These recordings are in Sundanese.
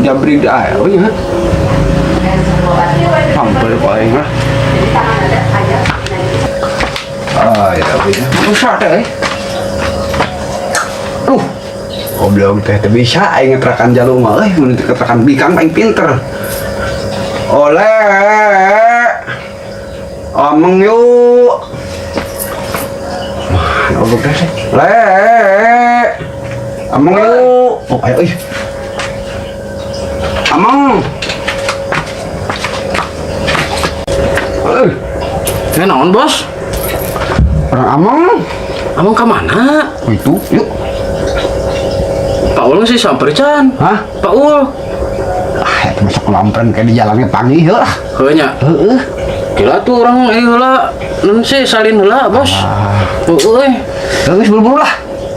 Jabrik dah euy nya. Sampai ku aing lah. Ah, ya, ya. Rusak teh. Duh. Goblok teh teu bisa aing ngeterakan jalu mah euy, mun keterakan bikang aing pinter. Oleh. Omong yuk. Mana goblok teh? Le. Ameng yuk. Oh, ayo euy. Ameng. Eh, Eh, naon, Bos? Orang Ameng. Ameng ka mana? Oh, itu, yuk. Pak Ul sih samper can. Hah? Pak Ul. Ah, itu masuk kelampren kayak di jalannya pagi heuh lah. Heuh nya. Heeh. Gila tuh orang heula nun sih salin heula, Bos. Ah. Heueuh euy. Geus buru-buru lah.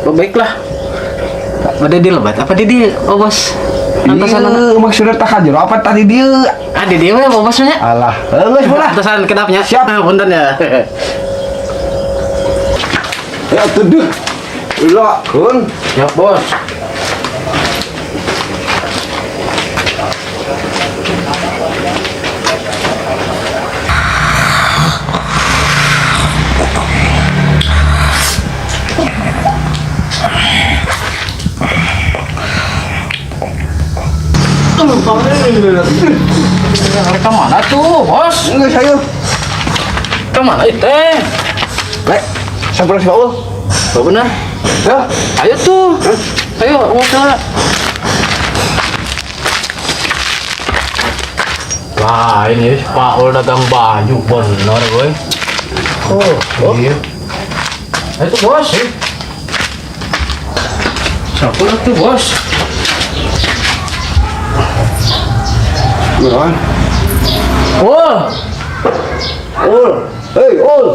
Oh, baiklah. Bade di lebat apa di di, oh, Bos? Antosan Iya, maksudnya tak jero apa tadi dia? Ah, di dieu we, Bos nya. Alah, geus lah. Antosan kedapnya. Siap. Ah, punten ya. Ya tuduh. Lah, kun. Siap, Bos. Ke mana tuh, Bos? Geus ayo. Ke mana itu? Teh? Le, samperin si Paul. Oh, benar. Ya. Ayo tuh. Ayo, mau ke. Wah, ini Pak Ul dagang baju bener, boy. Oh, iya. Ayo tuh, Bos. Siapa tuh, Bos? Buruan. Ul. Ul. Hei, Ul.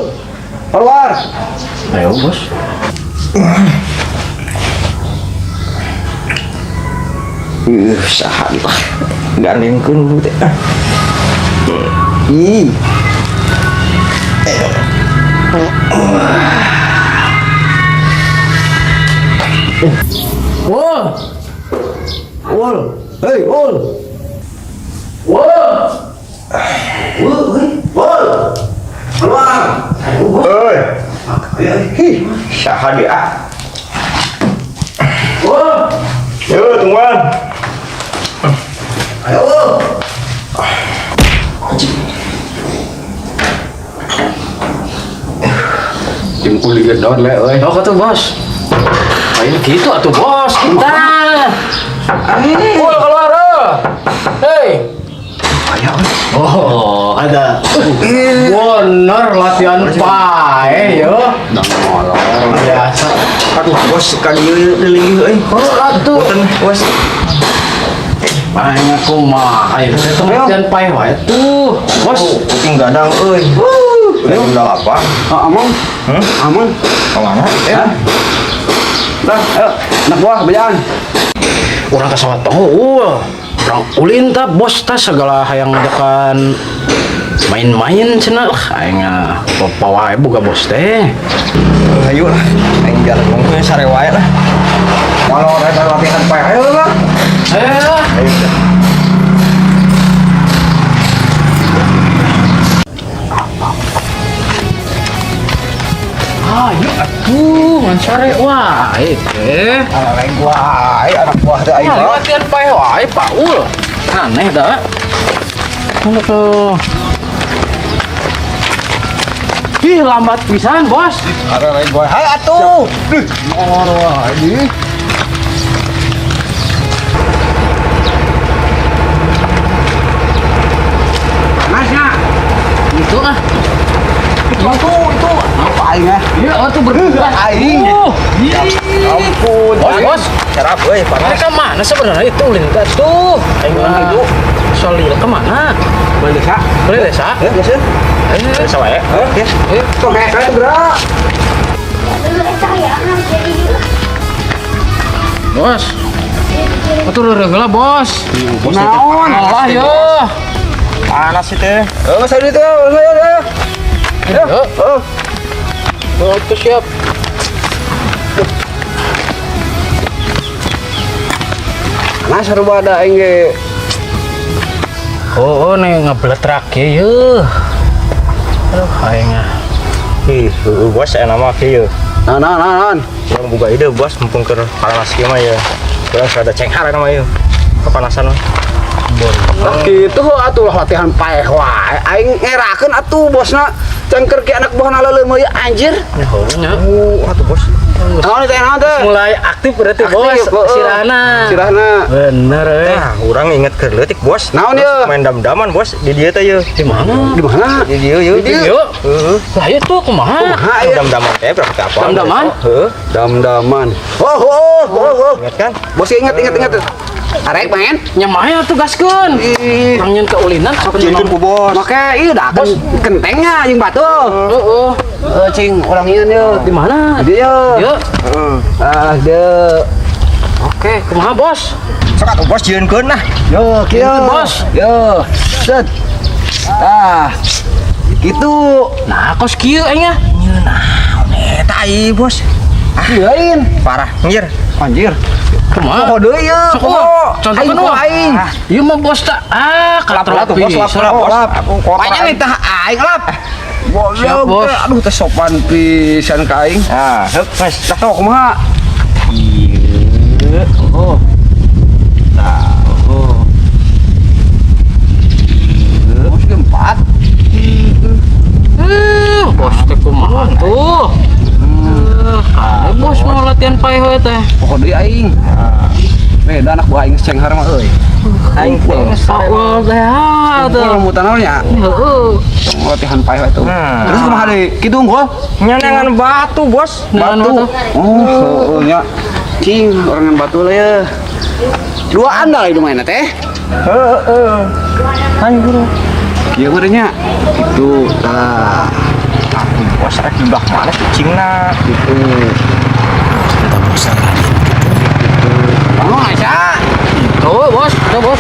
Keluar. Ayo, Bos. Ih, saha lah. Gandengkeun teh. Ih. Ul. Ul. Hei, Ul. Ul. Ul, hei. Ul. Keluar. Oi. Ih, saha dia? Ul. Yo, tungguan. Ayo, Ul. Jempol digedor le euy. Oh, tuh, Bos. Ayo gitu atuh, Bos. Kita. Ul, keluar, ul. Hei. Ayo. Oh, ada. Bener latihan pae yo. Biasa. Aduh, bos kali ieu leuwih euy. Oh, atuh. Boten, bos. Banyak kumaha. Ayo, saya tuh latihan pae wae tuh. Bos. Oh, kuping gadang euy. Udah jam 8. Ah, Among. Hmm? Among. Ke mana? Ya. Dah, ayo. Anak buah bejaan. Urang ka sawat oh. Urang ulin ta bos ta segala hayang ngajakan main-main cenah. Wah, aing ah, bapak wae boga bos teh. Ayo lah. Aing jalan mungkin sare wae lah. Kalau rada latihan pae ayo lah. Ayo. Ayo. Ayo atuh, ngan sare wae teh. Alah lain gua, ayo anak buah teh aing. Nah, latihan pae wae Pak Ul. Aneh dah. Mana tuh? Ih, lambat pisan, Bos. Ada lain gua. Hai atuh. Duh, molor wae ini. Masnya, Itu ah. itu apa aing ah? Iya, oh tuh berdua. Aing. Ampun. Bos, bos. Cerap euy, panas. Mereka mana sebenarnya itu lintas tuh? Aing Mana itu? Solil kemana? Boleh desa? Boleh desa? Eh, geus. Eh, Desa wae. Eh, Ya. eh. Kok kayak gerak. Bos. Atuh reureung heula, Bos. Naon? Alah yo. Panas itu. Eh, geus ayo itu, ayo ayo. Yo. Oh, Oh, itu siap. Panas sarua da aing ge. Oh, nih ngebletrak ye. Aduh, aing ah. Ih, heueuh bos enak mah kieu. Nah, nah, nah, nah. Urang boga ide bos mumpung keur panas kieu mah ya. Urang rada cenghar mah ieu. Kepanasan mah. Nah, gitu atuh lah latihan paeh wae. Aing ngerakeun atuh bosna cangker ki anak buahna leuleum ieu anjir. Nya. Oh, atuh bos. Naon teh, naon teh? Mulai aktif berarti bos. Aktif, heeh. Sirahna. Sirahna. Bener eh. Nah, urang inget keur leutik bos. Naon Bos, ieu? main dam-daman bos di dieu teh ieu. Di mana? Di mana? Di dieu ieu. Di dieu. Yuk. Heeh. Lah ieu tuh kumaha? Kumaha ieu? Dam-daman teh berapa apa? Dam-daman? Heeh. Dam-daman. Oh, oh, oh, oh. Ingat kan? Bos ingat, ingat, ingat. Arek main. Nya mah atuh gaskeun. Ih. Urang nyeun keulinan sok Cincin ku bos. Make ieu dah kan kentengnya jeung batu. Heeh. Heeh, cing urang ieu ye. Di mana? Di dieu. Yuk. Heeh. Ah, dieu. Oke, kumaha bos? Sok atuh bos jieunkeun nah. Yo, kieu. Bos. Yo. Set. Ah. Gitu. Nah, kos kieu aing ah. Eta ieu bos. Lain. Parah, anjir. Anjir. Kumaha? Poho deui ye. Sok kumaha? Contohkeun Aing wah. aing. Ieu mah bos tak ah Lap tuh bos, lap katropi. lap bos. Lap. Aku kotor. Banyak nih tah aing lap. Siap, Goblok bos. teh. Aduh teh sopan pisan ka aing. Nah, heup, Mas. Tah tau kumaha? Ieu. Oh. Tah. Oh. Bos ge empat. Bos teh kumaha tuh? Eh, bos mau latihan paeh we teh. Poho deui aing. Beda anak buah aing cenghar mah euy. Aing teh. Awal teh ah, Kumpul tuh. rambutan naon nya? Heeh. Latihan paeh we tuh. Hmm. Terus kumaha deui? Kitu unggul? Nyanangan batu, bos. Neangan Batu. batu. Oh, heeh nya. Cing, orangan batu lah ya. Duaan dah itu mainnya teh. Heeh. Ayo bro. Iya gue nya. Itu tah. Bos rek di belakang mana cicingna. Gitu. Kita bos rajin gitu. Oh, Aisyah. Tuh, bos, tuh bos.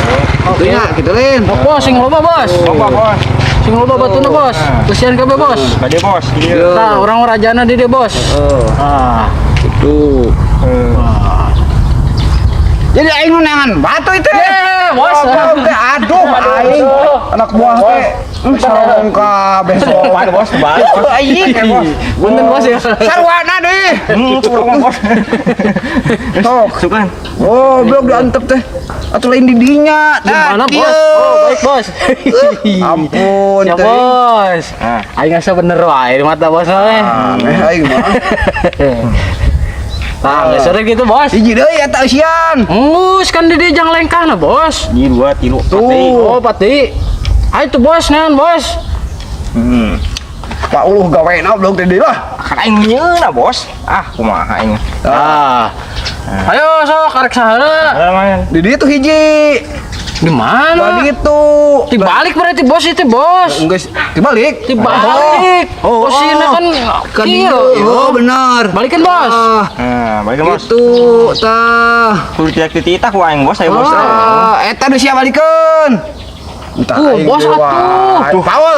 Itu nya, gitu lin. Oh, bos, sing loba, bos. Loba, bos. Sing loba batuna, bos. Kesian kabeh, bos. Ka dieu bos, di dieu. Nah, orang rajana di dieu, bos. Heeh. Ah. Itu. Heeh. Jadi aing nu neangan batu itu. Eh, bos. Goblok teh, aduh aing. Anak buah teh. Sarong kabeh Sopan bos, balik bos. Aing eh, bos. Punten bos ya. Sarwana deh. Curang mah, bos. Sok. Sukan. Oh, belum diantep teh. Atuh lain di dinya. Di mana, Nah, bos? kieu. Oh, baik, bos. Ampun Ya, teh. bos. Ah. Aing asa bener wae di mata bos mah. Aneh aing mah. Tah, geus sore gitu, bos. Hiji deui eta eusian. Ngus kan di dieu jang lengkahna, bos. Di dua tilu. Tuh. Oh, pati. Ayo tuh bos, nean bos. Hmm. Pak uluh gawena belum teh deui lah. Kan aing nyeuna, bos. Ah, kumaha aing. Ah. Ayo sok karek saheula. Ada main. Di dieu tuh hiji. Di mana? Balik itu. Dibalik berarti bos itu, bos. Enggak, dibalik. Dibalik. Oh, oh. Posisinya kan Kan kieu. dieu. Oh, benar. Balikin, bos. Ah, Nah, balik bos. itu tah. Kudu tidak dititah ku aing, bos, ayo bos. Tah, eta geus sia balikeun. Entah Tuh, aing bos deui atuh. wae. Paul.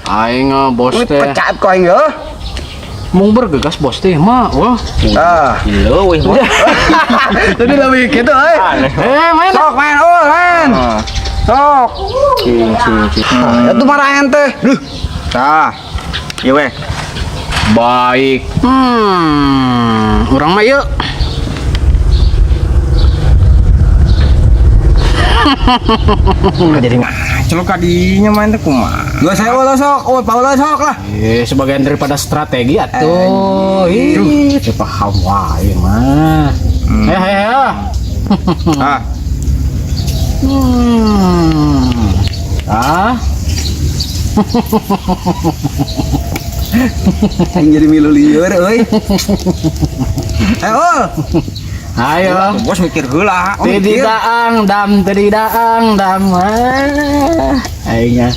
Aing ah, bos Ini teh. pecat kok aing heuh. Mung bergegas bos teh mah. Wah. Tah. Gila weh, bos. Jadi lebih gitu euy. Aneh. Eh, main. Sok main oh, main. Ah. Sok. Cing, cing, cing. Ya tuh marahan teh. Duh. Tah. Ieu weh. Baik. Urang mah yuk. Jadi ngaco kadinya main teh kumaha. Gak saya ulah sok, oh Paula sok lah. Eh, sebagian daripada strategi atuh. Ih, teu paham wae mah. Ayo, ayo, ayo. Ah, Ah, Aing jadi milu lieur euy. Eh, ul. ayo. bos mikir heula. Tadi daang dam, tadi daang dam. Ah, aing ya.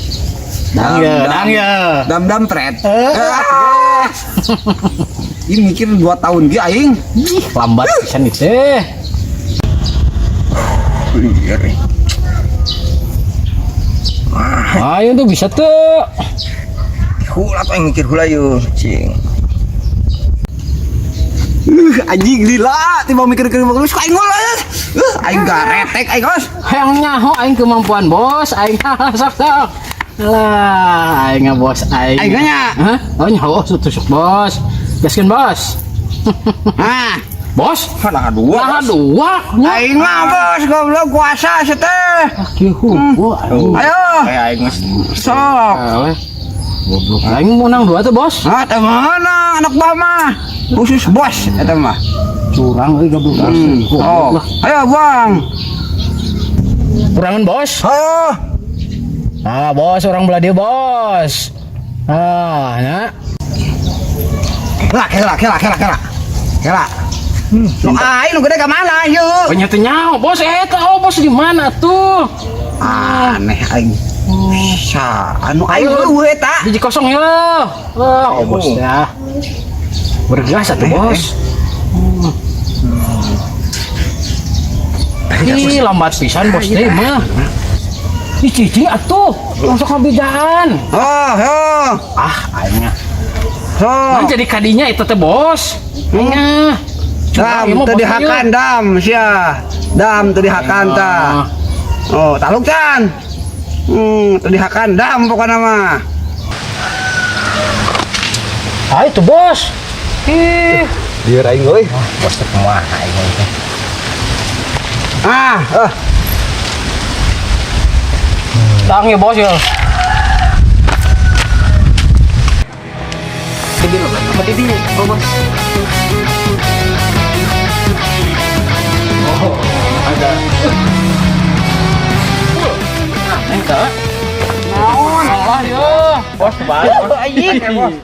Dang ya, dang ya. Dam dam pret. Ah. Ini mikir 2 tahun ge aing. Ih, lambat pisan itu. Lieur. Ayo tuh bisa tuh. Heula tuh aing mikir heula yeuh, cing. Anjing lila tiba mikir keur bagus aing ngol. Aing garetek aing, bos. Hayang nyaho aing kemampuan bos, aing sok sok. Lah, aing bos aing. Aing nya. Hah? Oh nyaho tusuk bos. Gaskeun, bos. Nah, Bos, Nah, dua. nah dua. Nya. Aing mah bos goblok kuasa sia teh. Ah, kieu hungkul aing. Ayo, Kayak aing geus sok. Alah. Goblok. Aing menang dua tuh, bos. Ah, teu meunang anak buah mah. Khusus bos eta mah. Curang euy goblok. Oh. Goblok lah. Ayo buang. Kurangan, bos. Ayo. Ah, bos, orang belah dia, bos. Ah, ya. Kela, kela, kela, kela, kela. Kela. Nu aing nu gede ka mana ieu? Banyak teh nyaho, bos. Eta, oh, bos di mana tuh? Aneh aing. Sa, anu aing eueuh eta. Biji kosong ya. Wah, oh, bos ya. Bergas atuh, bos. Ih, lambat pisan bos teh mah. Ih, cicing atuh. Langsung ngabejaan. Oh, yo. Ah, aing mah. So. Kan jadi kadinya itu teh, bos. Aing mah. Dam, Curang ieu mah, teu bos, dihakan dam sia. Dam teu dihakan tah. Oh, taluk can. Teu dihakan dam pokokna mah. Ah, itu bos. Ih, Lieur aing euy. Bos teh kumaha aing teh. Ah, eh. Tang ya bos ya. Apa di oh, bos. Oh, ada. Aneh tak? Naon? Salah ya. Bos balik. Anjing, bos.